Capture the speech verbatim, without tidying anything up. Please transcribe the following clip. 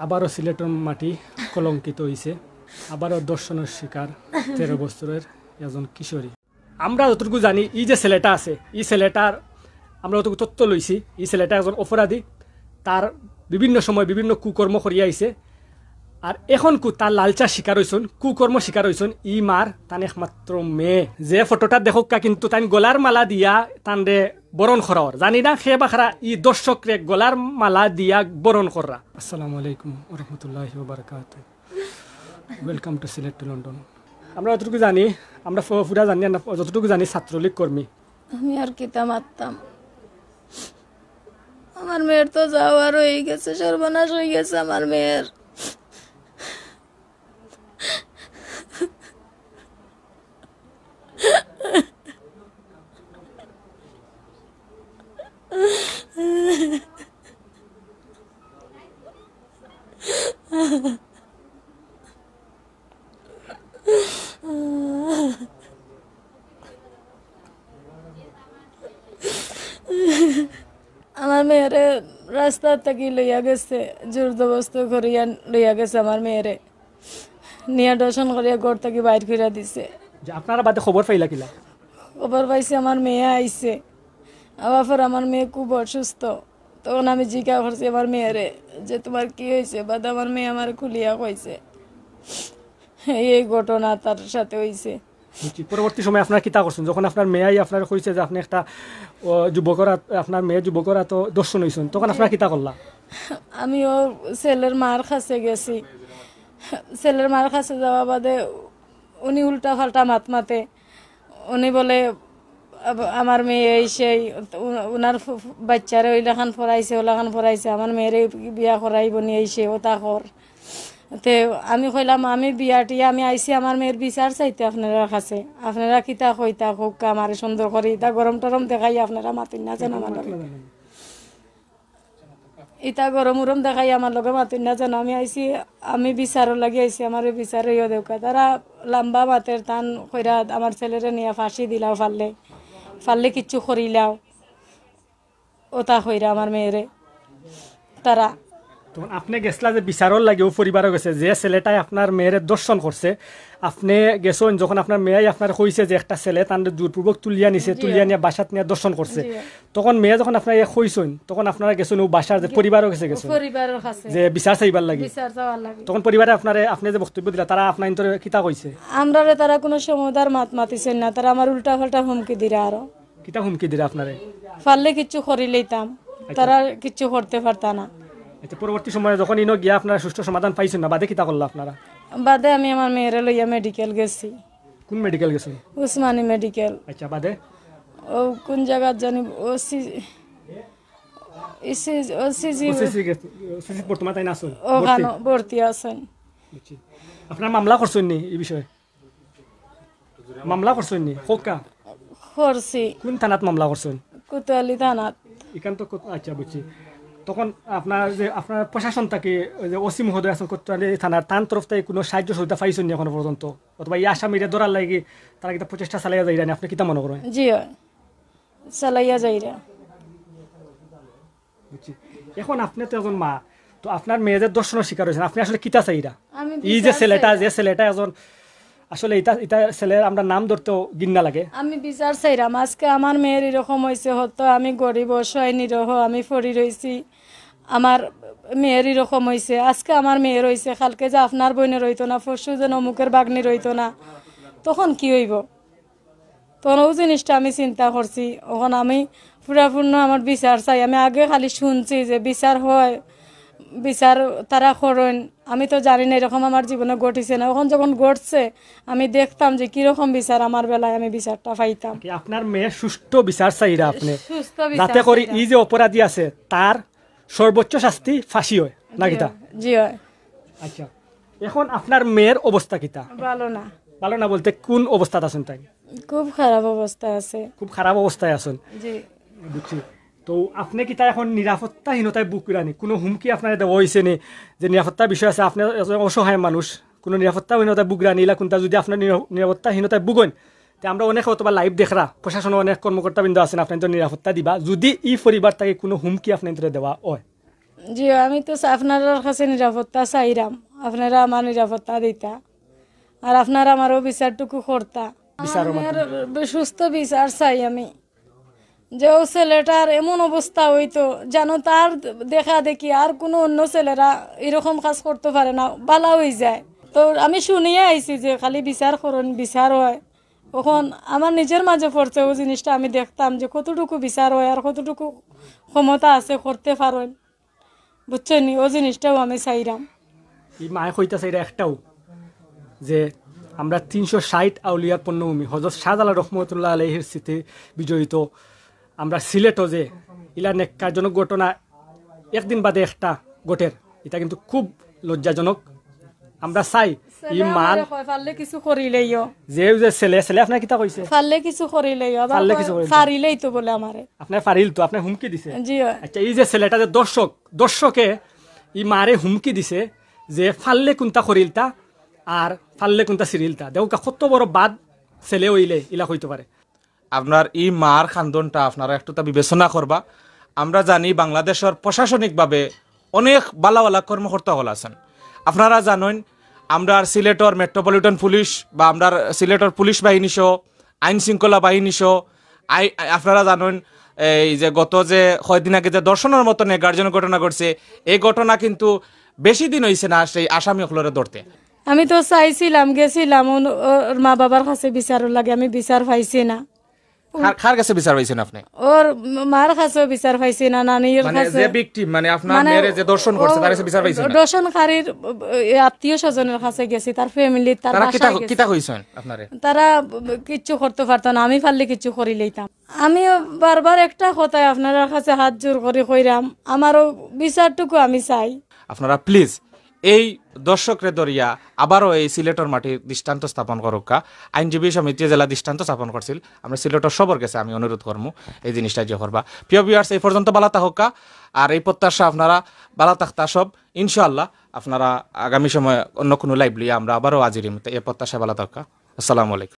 আবারও সিলেটর মাটি কলঙ্কিত অইছে, আবারও ধর্ষণর শিকার তেরো বছরের একজন কিশোরী। আমরা যতটুকু জানি, ই যে ছেলেটা আছে, ই ছেলেটার, আমরা যতটুকু তথ্য লইছি, ই ছেলেটা একজন অপরাধী, তার বিভিন্ন সময় বিভিন্ন কুকর্ম করিয়া আইছে। আর এখন কু তার লালচার শিকার অইছইন, কুকর্ম শিকার অইছইন ই মার তান একমাত্র মেয়ে। যে ফটোটা দেখউক্কা, কিন্তু তাইন গলার মালা দিয়া তানরে বরণ করার, জানি না কে বা কারা ই দর্শকরে গলার মালা দিয়া বরণ কররা। আসসালামু আলাইকুম ওয়া রাহমাতুল্লাহি ওয়া বারাকাতুহু। Welcome to Sylhet to London. আমরা যতটুকু জানি, আমরা ফ-, পুরা জানি না, যতটুকু জানি ছাত্রলীগ কর্মী। আমি আর কিতা মাততাম? আমার মেয়ের তো যাওয়ার অই গেছে, সর্বনাশ অই গেছে আমার মেয়ের। আমার মেয়েরে রাস্তা থাকি লইয়া গেছে, জোর জবরদস্ত করিয়া লইয়া গেছে আমার মেয়েরে। নিয়া ধর্ষণ করিয়া ঘর থাকি বাইর করিয়া দিছে। যে আপনারা বাদে খবর পাইলা কিলা? খবর পাইছি আমার মেয়ে আইছে, আবার পর আমার মেয়ে খুব অসুস্থ। তখন আমি জিজ্ঞাসা করছি আমার মেয়েরে যে, "তোমার কি হয়েছে?" বাদে আমার মেয়ে আমার খুলিয়া কইছে, এই, এই ঘটনা তার সাথে হইছে। বুঝছি। পরবর্তী সময় আপনারা কিতা করছেন? যখন আপনার মেয়াই আপনার কইছে যে আপনি একটা, ও, যুবকর আত-, আপনার মেয়ে যুবকর আতো ধর্ষণ হইছেন, তখন আপনারা কিতা করলা? আমি ও ছেলের মার কাছে গেছি। ছেলের মার কাছে যাওয়া বাদে উনি উল্টা পাল্টা মাত মাতে। উনি বলে, আব-, আমার মেয়ে এই সেই, উ-, উনার ফু-, ফু-, বাচ্চারে ওইলাখান পড়াইছে, ওলাখান পড়াইছে, আমার মেয়েরে বিয়া করাইব নি এই সেই, ওটা কর। তে আমি কইলাম, "আমি বিয়া টিয়া, আমি আইছি আমার মেয়ের বিচার চাইতে আপনারার কাছে। আপনারা কিতা কইতা কউক্কা আমারে সুন্দর করি, ইতা গরম টরম দেখাই আপনারা মাতইন না যেন আমার লগে।" ইতা গরম উরম দেখাই আমার লগে মাতইন না যেন। আমি আইছি, আমি বিচারর লাগি আইছি, আমারে বিচার ইয়ে দেউক্কা। তারা লম্বা মাতের, তান কইরা আমার ছেলেরে নিয়া ফাঁসি দিলাও পারলে, পারলে কিচ্ছু করিলাও। ওটা কইরা আমার মেয়েরে তারা। তখন আপনি গেছলা যে বিচারর লাগি, ও পরিবারও গেছে, যে ছেলেটাই আপনার মেয়েরে ধর্ষণ করছে, আপনি গেছইন, যখন আপনার মেয়াই আপনার কইছে যে একটা ছেলে তানরে জোরপূর্বক তুলিয়া নিছে, জি। তুলিয়া নিয়া বাসাত নিয়া ধর্ষণ করছে, জি। তখন মেয়ে যখন আপনার ইয়ে কইছইন, তখন আপনারা গেছইন ও বাসার যে জি। পরিবারও গেছে, গেছইন পরিবারর কাছে। যে বিচার চাইবার লাগি। বিচার চাওয়ার লাগি। তখন পরিবারে আপনারে, আপনি যে বক্তব্য দিলা, তারা আপনার ইন্তরে কিতা কইছে? আমরারে তারা কোনো সময় আর মাত মাতিছেন না, তারা আমার উল্টা পাল্টা হুমকি দিরা আরো। কিতা হুমকি দিরা আপনারে? পারলে কিচ্ছু করি লইতাম, আচ্ছা। তারা কিচ্ছু করতে পারতা না। আচ্ছা, পরবর্তী সময়ে যখন ইনো গিয়া আপনারা সুষ্ঠু সমাধান পাইছেন না, বাদে কিতা করলা আপনারা? বাদে আমি আমার মেয়েরে লইয়া মেডিকেল গেছি। কোন মেডিকেল গেছেন? উসমানী মেডিকেল। আচ্ছা, বাদে? ও কোন জায়গার জানি, ও সি-, ইসি-, ও সিজি ওসিসি গেছে, ওসিসি বর্তমানে তাই না আছেন? ওখানে ভর্তি? ভর্তি আছেন। বুঝছি। আপনারা মামলা করছেন নি এই বিষয়ে? মামলা করছেন নি? কউক্কা? করছি। কোন থানাত মামলা করছেন? কোতোয়ালি থানাত। এখান তো কত-, আচ্ছা, বুঝছি। তখন আপনার যে, আপনার প্রশাসন থাকি, ওই যে ওসি মহোদয় আছেন কোতোয়ালি থানার, তান তরফ থাকি কোনো সাহায্য সহযোগিতা পাইছেন নি এখনো পর্যন্ত? অথবা এই আসামিরে ধরার লাগি তারা কিতা প্রচেষ্টা চালাইয়া যাইরা নি, আপনি কিতা মনে করেন? জি অয়, চালাইয়া যাইরা। বুঝছি। এখন আপনি তো একজন মা, তো আপনার মেয়ে যে ধর্ষণর শিকার হয়েছেন, আপনি আসলে কিতা চাইরা? আমি এই যে বিচার ছেলেটা, চাইরা। যে ছেলেটা একজন আসলে এটা, এটা ছেলের আমরা নাম ধরতেও ঘিন্না লাগে। আমি বিচার চাইরাম। আজকে আমার মেয়ের এরকম হইছে, হয়তো আমি গরিব, অসহায়, নিরহ, আমি পড়ি রইছি। আমার মেয়ের এরকম হইছে, আজকে আমার মেয়ের হইছে, কালকে যে আপনার বইনের হইতো না, পরশু যেন অমুকের বাগনির হইতো না, তখন কি হইব? তখন ওই জিনিসটা আমি চিন্তা করছি। এখন আমি পুরাপূর্ণ আমার বিচার চাই। আমি আগে খালি শুনছি যে বিচার হয়, বিচার তারা করেন। আমি তো জানি না, এরকম আমার জীবনে ঘটিছে না। এখন যখন ঘটছে, আমি দেখতাম যে কিরকম বিচার আমার বেলায় আমি বিচারটা পাইতাম। কি আপনার মেয়ে সুষ্ঠু বিচার চাইরা আপনি? সুস্থ বিচার যাতে করি চাইরা। এই যে অপরাধী আছে, তার সর্বোচ্চ শাস্তি ফাঁসি হয়, না জি কিতা? হয়, জি হয়। আচ্ছা, এখন আপনার মেয়ের অবস্থা কিতা? ভালো না। ভালো না বলতে কোন অবস্থাত আছেন তাই? খুব খারাপ অবস্থা আছে। খুব খারাপ অবস্থায় আছেন। জি। বুঝছি। তো আপনি কিতা এখন নিরাপত্তাহীনতায় ভুগরানি? কোনো হুমকি আপনারে দেওয়া হয়েছে নি যে নিরাপত্তার বিষয় আছে? আপনি একজন অসহায় মানুষ, কোনো নিরাপত্তাহীনতায় ভুগরানি, ইলা কোনটা যদি আপনার নিরা-, নিরাপত্তাহীনতায় ভুগন, তে আমরা অনেক হয়তো বা live দেখরা, প্রশাসনে অনেক কর্মকর্তা বৃন্দ আছেন, আপনার তো নিরাপত্তা দিবা। যদি এই পরিবার থাকি কোনো হুমকি আপনার তো দেওয়া হয়, জি, আমি তো চা-, আপনারার কাছে নিরাপত্তা চাইরাম, আপনারা আমার নিরাপত্তা দিতা, আর আপনারা আমারও বিচারটুকু করতা। বিচারও আমি আর সুস্থ বিচার চাই আমি, যে ও ছেলেটার এমন অবস্থা হইতো যেন তার দেখা দেখি আর কোনো অন্য ছেলেরা এরকম কাজ করতে পারে না, বালা হয়ে যায়। তো আমি শুনিয়া আইছি যে খালি বিচার করুন, বিচার হয়। এখন আমার নিজের মাঝে পড়ছে ও জিনিসটা, আমি দেখতাম যে কতটুকু বিচার হয় আর কতটুকু ক্ষমতা আছে করতে পারেন, বুঝছেন নি? ও জিনিসটাও আমি চাইরাম। এই মায়ে কইতাছে এটা একটাও, যে আমরা তিনশো ষাট আউলিয়ার পণ্যভূমি হজরত শাহজালাল রহমতুল্লাহ আলহির স্মৃতি বিজড়িত আমরা সিলেটও যে ইলা নেককারজনক ঘটনা একদিন বাদে একটা ঘটের, এটা কিন্তু খুব লজ্জাজনক। আমরা চাই এই মার আমারে কয়, "পারলে কিছু করিলেইও।" যে, যে ছেলে, ছেলে আপনার কিতা কইছে? "পারলে কিছু করিলেইও।" আবার পারলে কয়, কিছু করিলেইও। "পারিলেই তো," বলে আমারে। আপনার ফারিল তো, আপনার হুমকি দিছে। জি হয়। আচ্ছা, এই যে ছেলেটা যে দর্শক, দর্শকে এই মারে হুমকি দিছে যে ফাললে কোনটা করিলতা আর ফাললে কোনটা সিরিলতা। দেখো কত বড় বাদ ছেলে হইলে ইলা হইতে পারে। আপনার এই মার খান্দনটা আপনারা একটুতা বিবেচনা করবা। আমরা জানি বাংলাদেশের প্রশাসনিকভাবে অনেক বালা বালা কর্মকর্তা হল আছেন। আপনারা জানেন, আমরা আর সিলেটর মেট্রোপলিটন পুলিশ বা আমরা সিলেটর পুলিশ বাহিনী সহ, আইন শৃঙ্খলা বাহিনী সহ, আই আপনারা জানেন, এই যে গত যে কয়দিন আগে যে ধর্ষণের মতন গার্জেন ঘটনা ঘটছে, এই ঘটনা কিন্তু বেশি দিন হইছে না সেই আসামি অকলরে ধরতে। আমি তো চাইছিলাম, গেছিলাম ওন- ওর মা বাবার কাছে বিচারর লাগি, আমি বিচার পাইছি না। কার কার কাছে বিচার পাইছেন আপনি? ওর মার কাছেও বিচার পাইছি না, নানির মানে কাছে। যে ভিকটিম, মানে আপনার মেয়েরে যে ধর্ষণ করছে, তার কাছে বিচার পাইছেন না? ধর্ষণকারীর আত্মীয় স্বজনের কাছে গেছি, তার ফ্যামিলি, তার তারা কিতা বাসায় গেছি। কিতা কইছেন আপনারে? তারা কিচ্ছু করতে পারতো না, আমি পারলে কিচ্ছু করি লইতাম। আমিও বারবার একটা কথায় আপনার কাছে হাত জোর করি কইরাম, আমারও বিচারটুকু আমি চাই। আপনারা প্লিজ এই দর্শকরে ধরিয়া আবারও এই সিলেটর মাটির দৃষ্টান্ত স্থাপন করুক্কা। আইনজীবী সমিতিয়ে যেলা দৃষ্টান্ত স্থাপন করছিল, আমরা সিলেটর সবর গেছে আমি অনুরোধ করমু এই জিনিসটা যে করবা। প্রিয় ভিউয়ার্স, এই পর্যন্ত বালা থাকুক্কা, আর এই প্রত্যাশা আপনারা বালা থাকতা সব। ইনশাআল্লাহ আপনারা আগামী সময় অন্য কোনো লাইভ লইয়া আমরা আবারও হাজির হইমু। তো এই প্রত্যাশা বালা থাকুক্কা। আসসালামু আলাইকুম।